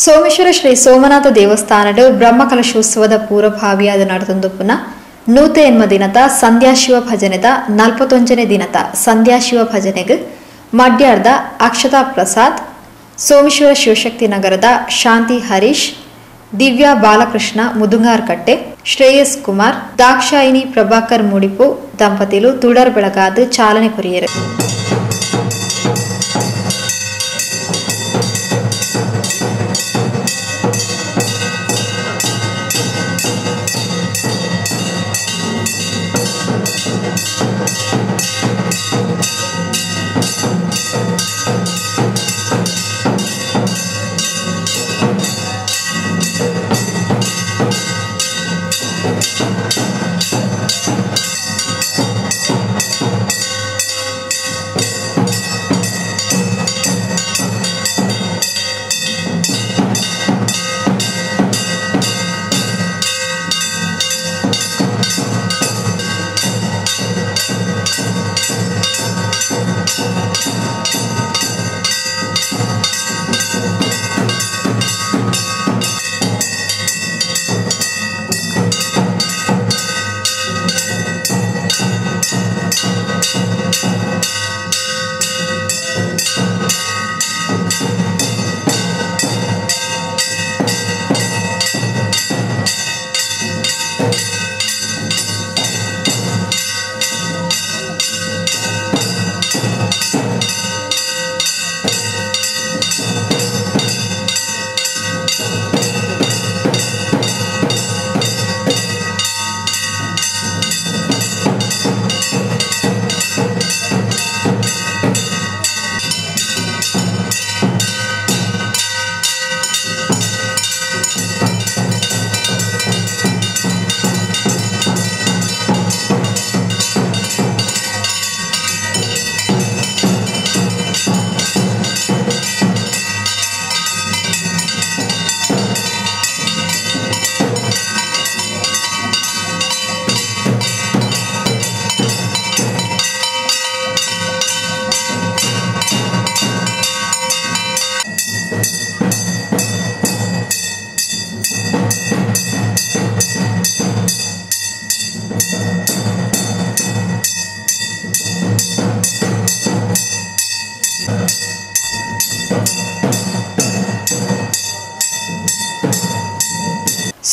ಸೋಮೇಶ್ವರ ಶ್ರೀ ಸೋಮನಾಥ ದೇವಸ್ಥಾನದ ಬ್ರಹ್ಮಕಲಶೋತ್ಸವದ ಪೂರ್ವಭಾವಿಯಾದ ನಡೆದೊಂದು 108 ದಿನದ ಸಂಧ್ಯಾಶಿವ ಭಜನೆದ 41ನೇ ದಿನದ ಸಂಧ್ಯಾಶಿವ ಭಜನೆಗೆ ಮಡ್ಯಾರ್ದ ಅಕ್ಷತಾ ಪ್ರಸಾದ್, ಸೋಮೇಶ್ವರ ಶಿವಶಕ್ತಿ ನಗರದ ಶಾಂತಿ ಹರೀಶ್, ದಿವ್ಯಾ ಬಾಲಕೃಷ್ಣ ಮುದುಂಗಾರ್ಕಟ್ಟೆ, ಶ್ರೇಯಸ್ ಕುಮಾರ್, ದಾಕ್ಷಾಯಿನಿ ಪ್ರಭಾಕರ್ ಮುಡಿಪು ದಂಪತಿಲು ತುಡರ್ ಬೆಳಗಾದ ಚಾಲನೆ ಕೊರಿಯರು.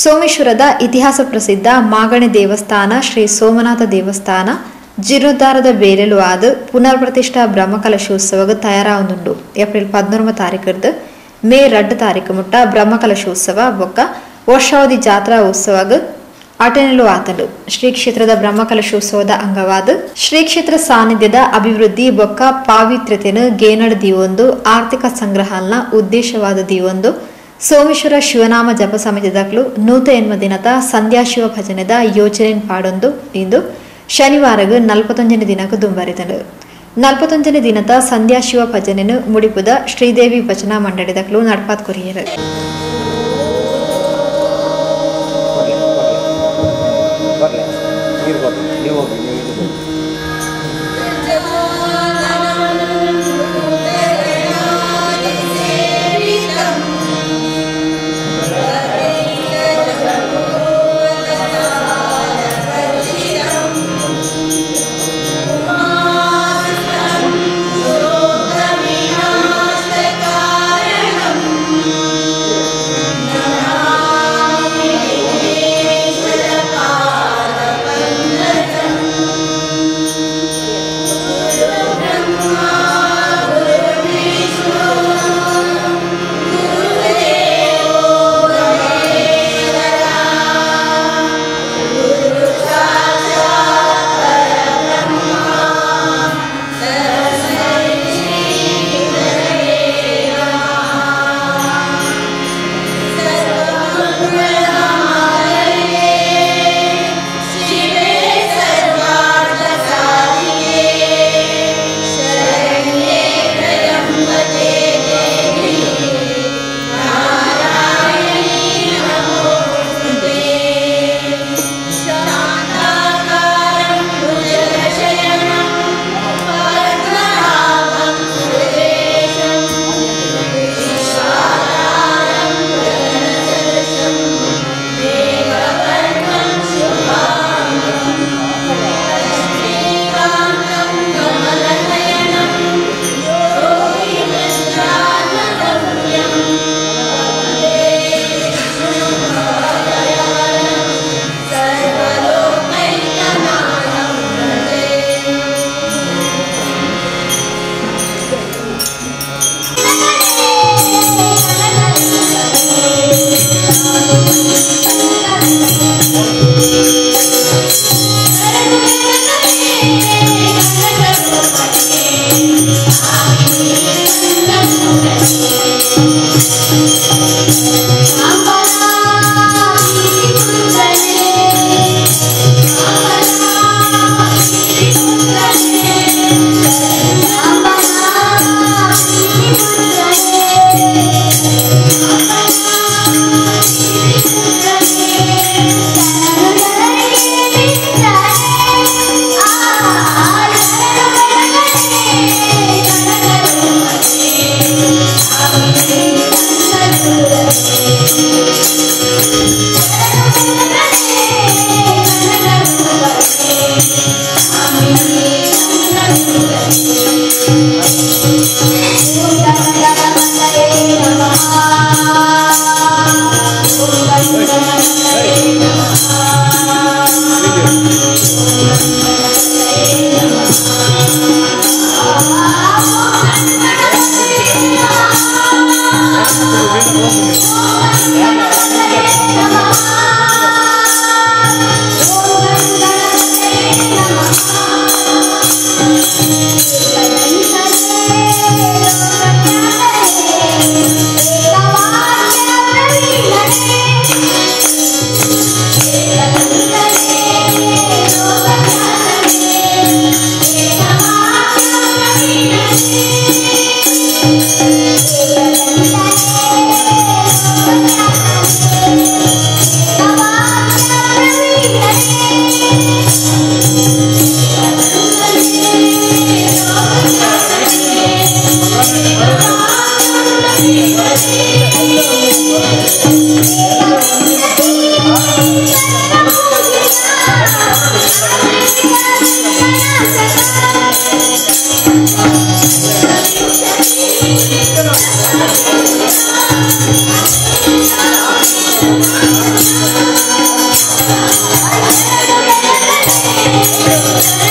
ಸೋಮೇಶ್ವರದ ಇತಿಹಾಸ ಪ್ರಸಿದ್ಧ ಮಾಗಣೆ ದೇವಸ್ಥಾನ ಶ್ರೀ ಸೋಮನಾಥ ದೇವಸ್ಥಾನ ಜೀರ್ಣೋದ್ಧಾರದ ಬೇರೆಲು ಆದ ಪುನರ್ ಪ್ರತಿಷ್ಠಾ ಬ್ರಹ್ಮಕಲಶೋತ್ಸವಕ್ಕೆ ತಯಾರಾಗುಂಡು. ಏಪ್ರಿಲ್ 13 ತಾರೀಕರ್ದು ಮೇ 2 ತಾರೀಕು ಮುಟ್ಟ ಬ್ರಹ್ಮಕಲಶೋತ್ಸವ ಬೊಕ್ಕ ವರ್ಷಾವಧಿ ಜಾತ್ರಾ ಉತ್ಸವಕ್ಕೆ ಅಟೆನಲು ಆತಂಡು. ಶ್ರೀ ಕ್ಷೇತ್ರದ ಬ್ರಹ್ಮಕಲಶೋತ್ಸವದ ಅಂಗವಾದ ಶ್ರೀ ಕ್ಷೇತ್ರ ಸಾನ್ನಿಧ್ಯದ ಅಭಿವೃದ್ಧಿ ಬೊಕ್ಕ ಪಾವಿತ್ರ್ಯತೆಯನ್ನು ಗೇನಡ್ ದಿವೊಂದು ಆರ್ಥಿಕ ಸಂಗ್ರಹನ ಉದ್ದೇಶವಾದ ದಿವೊಂದು ಸೋಮೇಶ್ವರ ಶಿವನಾಮ ಜಪ ಸಮಿತಿದಾಗಲು 108 ದಿನದ ಸಂಧ್ಯಾಶಿವ ಭಜನೆದ ಯೋಜನೆ ಪಾಡೊಂದು ಇಂದು ಶನಿವಾರಗ 41ನೇ ದಿನಕ್ಕೆ ದುಂಬರಿದನು. 41ನೇ ದಿನದ ಸಂಧ್ಯಾಶಿವ ಭಜನೆಯನ್ನು ಮುಡಿಪುದ ಶ್ರೀದೇವಿ ಭಜನಾ ಮಂಡಳಿದಾಗಲು ನಡಪಾತ್ ಕೊರಿಯರು. Thank you. ಿ.